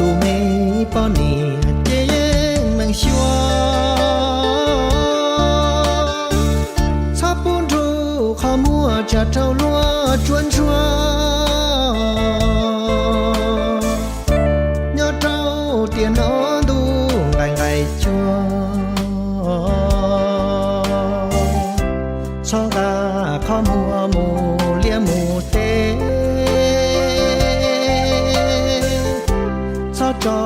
Tus me poj niam ces yeej meem xyuas, txhob pub nrug qhov muag tsam raug luag tsuab ntsuag. Nyob rau tiam no ntuj nqaim nqaim cuag, txhob nqa qhov muag mus liaj mus teb, txhob tso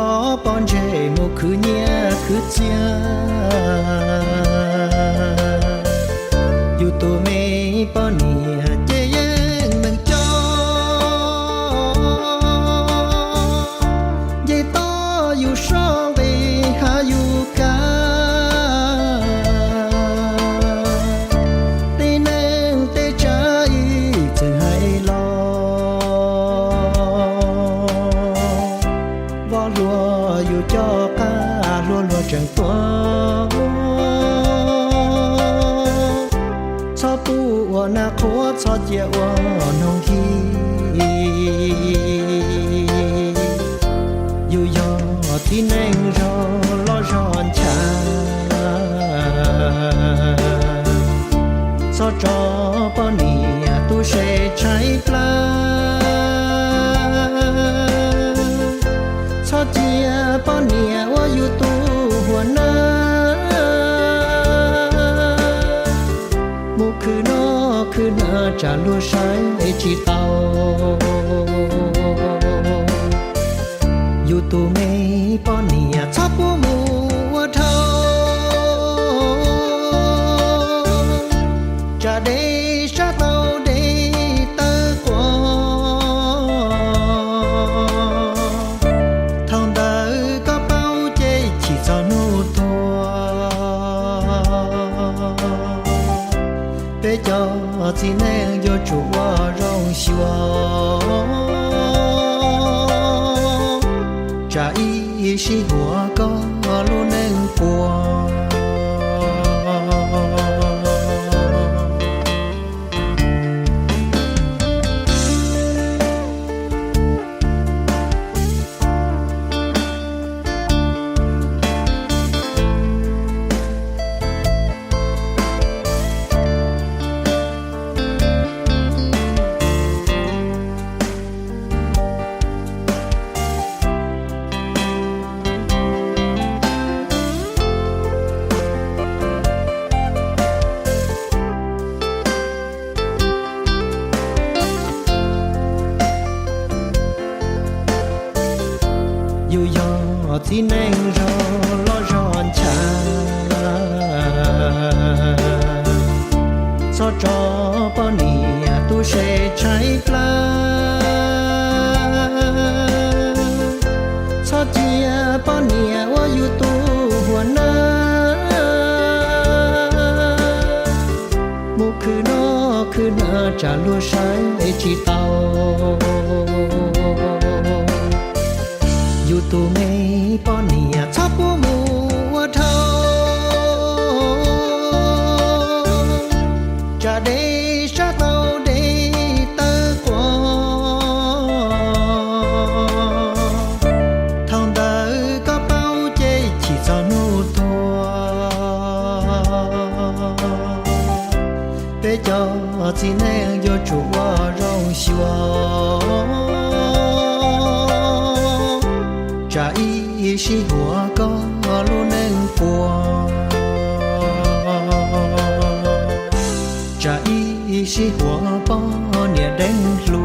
pob ntseg mus khwv nyiaj khwv txiaj. Yus tus me poj niam ces yeej meem coj, nce toj yus soj nqis hav yus kav. Tib neeg tej tsab ib txwm hais los, voj hlua yus coj qab hlua luag tseem tuag. Txhob pub ua nag qhuav txhob cia ua noog hi. Yus yog tib neeg zog loj zog nchav, txhob tso poj niam tu se tshaib plab. Txhob cia poj niam ua yus tus huas nab, mus khwv noj khwv hnav tsam luag saib tsis taus. Yus tus me poj niam txhob pub mus ua dhau, tsam dej sab tau dej tawg quas. Thaum ntawd koj paub ces chim txog hnub tuag. Peb cov txiv neej yuav tsum ua zoo xyuas, tsam ib sij huam koj lub neej puas. Yus yog txiv neej zog loj zog nchav, txhob tso poj niam tu se tshaib plab. Txhob cia poj niam ua yus tus huas nab, mus khwv noj khwv hnav tsam luag saib tsis taus. Yus tus me poj niam txhob pub mus ua dhau, tsam dej sab tau dej tawg quas. Thaum ntawd koj paub ces chim txog hnub tuag. Peb cov txiv neej yuav tsum ua zoo xyuas, tsam ib sij huam koj lub neej puas. Tsam ib sij huam poj niam deev hlu,